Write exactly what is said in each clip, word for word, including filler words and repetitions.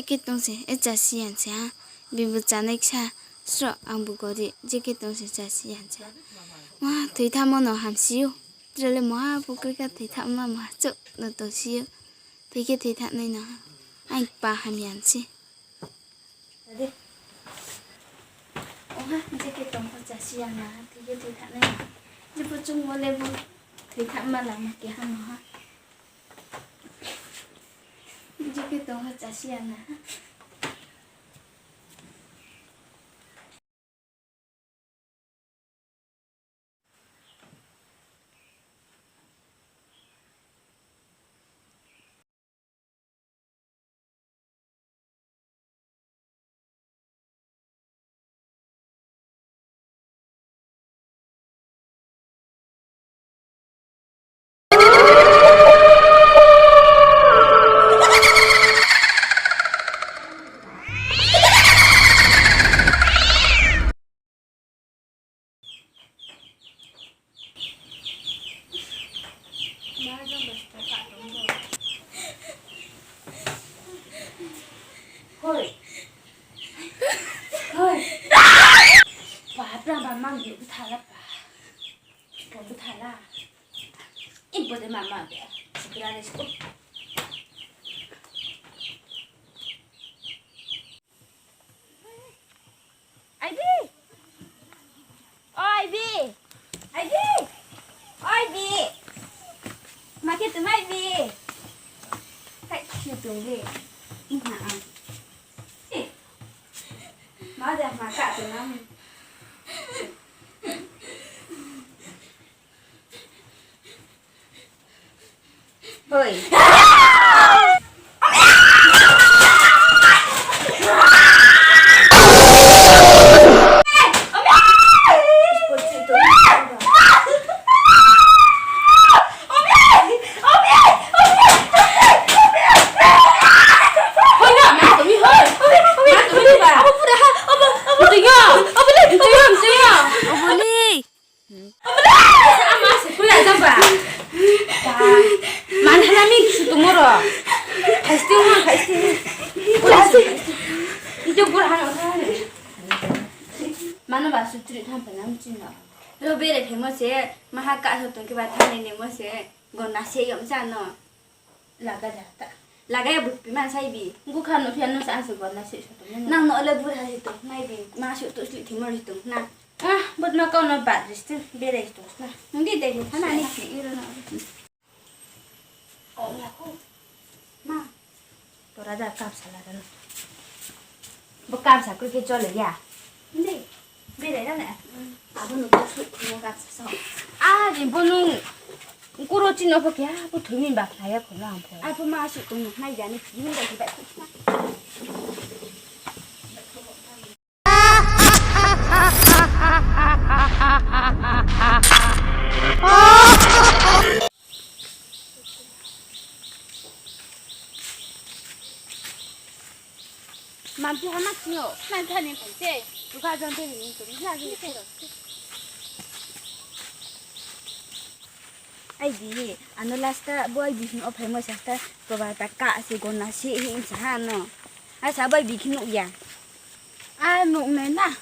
Khe tong se, e chasi yan se ha. Bibu chanai ksa, sroh ang bu gori, je khe tong se chasi yan se ha. Wa, thoi thamo no hamsi ou. Tre le moha pukri kha thoi thamo ma moha chouh no tongsi ou. Thoi khe thoi thanai no ha. Ang pa hamya se. Ade. Oha, je khe tong pho chasi ya na, thoi khe thoi thanai na. Je pho chung wo le bo thoi thanma lama keha no ha. Je khe tong pho chasi ya na. Hoi. Hoi. Pa, pra ba mang de bthala pa. Bo bthala. Ibo de mama be. Sikra de sko. Aibi! O Aibi! Aibi! O Aibi! Ma khe tong Aibi? Kai khe tong le. Ih, ma ang. Eh. Ma de ma ka tong ang. Hoi. Ama se pura jang ba. Ba. Manhana mi kisu tongmo ro. Haste ha, haste. Pura se. Ito pura hang. Mano ba sutri tham pa nam chino. Ro bere phemo se, maha ka so tong ke ba thanai nemo se, gona se yom sa no. Laga ja ta. Laga ya bukpi man sai bi. Gukha no phiya no sa ase gona se so tong. Nang no le bura se tong, nai bi. Ma su tu sli thimo ri tong na. Ah, bot ma kau no bat ri sting, bere ri tong na. Nung di de hi thana ni ki iro na. O, ya ko. Ma. Tora da kap sala da no. Bo kap sa kri ke chole ya. Nde. Bere da ne. Abo no bo su no kap sa so. A, di bo nung. Kuro chino pho kya, bo thoi ni ba khlai ya kho no ang pho. Ai pho ma su tong nai ya ni, ni ba ki ba. Manti hama sino, nang thani phai se, duka jang bini ni tong, na ni se ro. Ai di, ano last ta bo ai di hing o phaimo sa ta, koba ta ka se gona se hing sa ha no. Asa bo ai di khe nuh ya. A nuh nai na.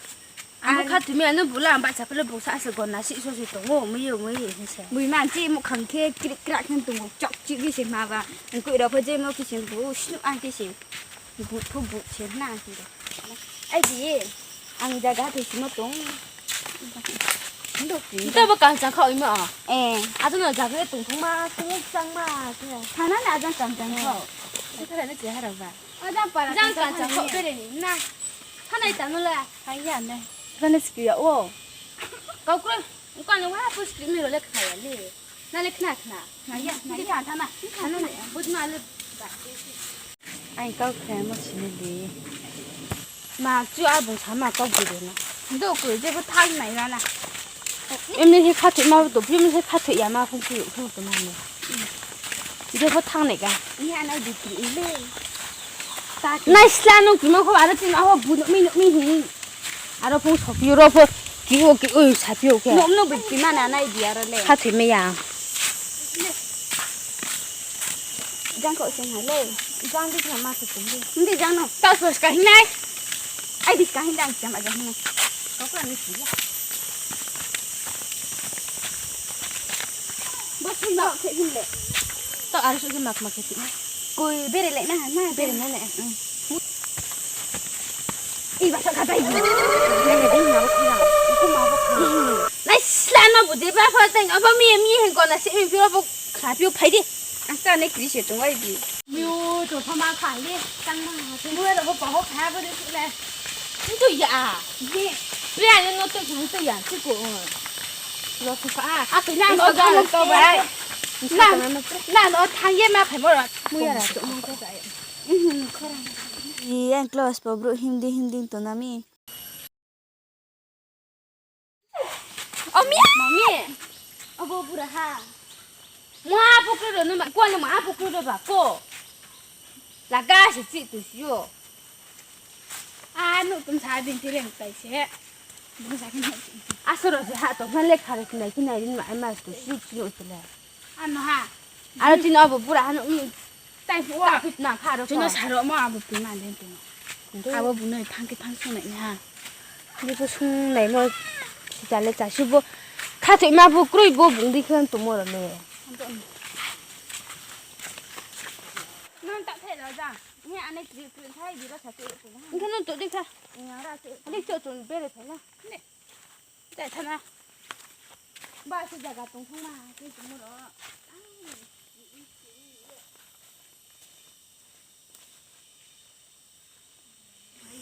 Abo khathoi mi ano bula ang bahcha phele bo sa se gona se so se tong o, mui o, mui o, hing se. Bui man chi muhkhang khe krik krak khe tong o, chok chik di se ma ba. Ang koi rao pho je mo khe se bo snuh ang khe se. But pho but se na ang khe. Ai di, ang jaga thoi simo tong. Ndo ki. Ito bo kang chang khaoh imo. Eh. Ato no jaga tong thong ma, tong chang ma, tong. Thana na ajang kang chang khaoh. Ito thana na chihara ba. Ajang para jang kang chang khaoh bere ni na. Thanai tano la. Hai ya na. Thana skill ya o. Kau kro, kau ni wa pho skill mi ro le khna ya le. Na le khna khna. Khna ya, khna ya. Thana, thana. Thana le, but na le. Ai kau khna mo sini di. Ma chu a bung sama kau gede na. Ndo ko je bo thang nai ra na. Emni he khathoi ma to, emni he khathoi ya ma phung phi phung to ma ne. Je bo thang nai ga. Ni a nai di ki le. Nai sla nung ki ma ko aro tin a ho bu no mi no mi hi. Aro phung sopi ro pho ki o ki o sapi o ke. Nom no bi ki ma na nai di aro le. Khathoi me ya. Jang ko sing ha le. Jang di khe ma khe tong di. Hindi jang no. Tau sos ka hingnai. Ai di ka hindang jang ma jang hingnai. Kau kau ni si ya. Bo sunda khe hin le. Tau ar su khe mak mak khe ti. Koi bere le na na. Bere na le. Iba sa kata ini. Nai sla no bu de ba pha teng abo mi mi hen ko na se mi pio bo kha pio phai di. Ang sa ne kri se tong ai di. Miu to thama kha le. Tang ma ha. Mu ro bo pa ho kha bo de le. Ni to ya. Ni. Ni ya ni no to kha to ya. Ti ko. Lo su kha. A to na no ga to ba. Na no thang ye ma phai mo ro. Mu ya ra to mo ko sa. Yang close po bro himdi himdi to nami. Omi! Mami! Abo bura ha. Mo apo kru ro no ma, ko no ma apo kru ro ba ko. Laga se chi tu sio. A no tum sa din ti reng tai se. Asoro se ha to man le khare kinai kinai din ma ma tu si chi no tu le. Ano ha. Aro tini abo bura hano mi. Tai pu wa. Tini saro mo abo pima den tini. Abo bunoi thang khe thang sungnai ni ha. Ni bo sungnai mo. Sita le chasi bo. Khathoi ma bo kroi bo bung di khe tongmo ro le. Nang ta thai ra ja. Ni ane kri kri thai di ra sa tu. Ni khe nung tu di kha. Ni ara tu. Ni tu tu bere thai na. Ni. Chai thana. Ba se jaga tong thang ma, tei tongmo ro.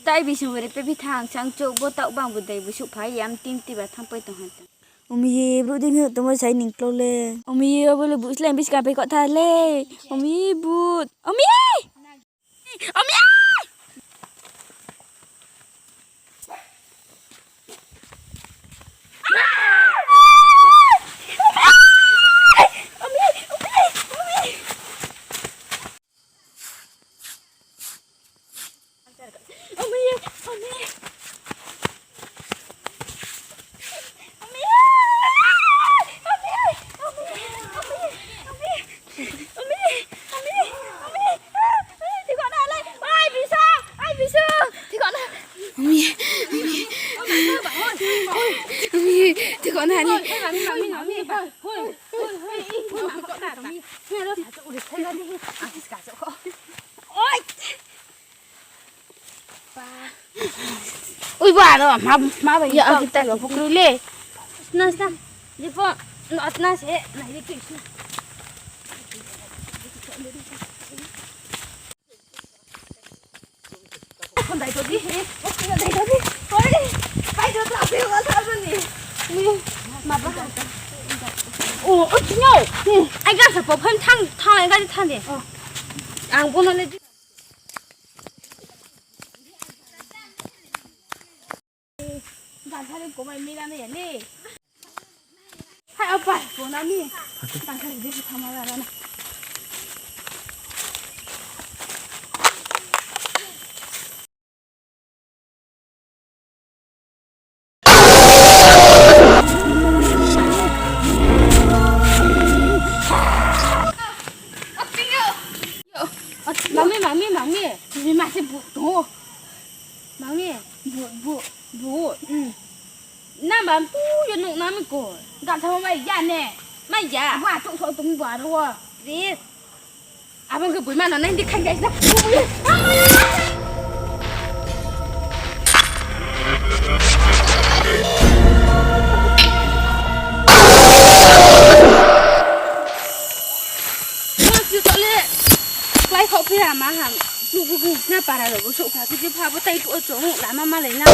Tai bising bere pe bi thang chang chouh bo taoh bang bo dei bo souhphai yam tin ti ba thang pai tong ha chang. Omi ye, brouh di mi tongmo sai ning klo le. Omi ye, obo le but slai biskang pai kotha le. Omi ye, but. Omi ye! Omi ye! Ui, ba, no, ma, ma, ba, ya, kita lo, pukul le. Sna, sna. Di po, no, atna se, na, di tu, sna. Phone dai to di, he. Phone dai to di. Oi, pai to ta, pe, wa, ta, ni. Ni, ma, ba. O, o, no. Ai, ga sa po, phone thang, thang, ai, ga di thang de. Ang bo no le. Ganthari komai mila nai ya le. Hai, apa, kona mi. Ganthari de thama la na. Mami, mami, mami. Mami, masi bu tu. Mami, bu, bu, bu. Hmm. Nang ba tu yo nuk nami ko. Gam thamo mai ya ne. Mai ya. Wa tu so tum ba ro. Please. Abang ke bui ma no nang di khan guys na. Klái khaoh phi ya ma ham. Nuh bu khe na para rao bo souhpha khe pha bo tai phuh wo chung lama malai na.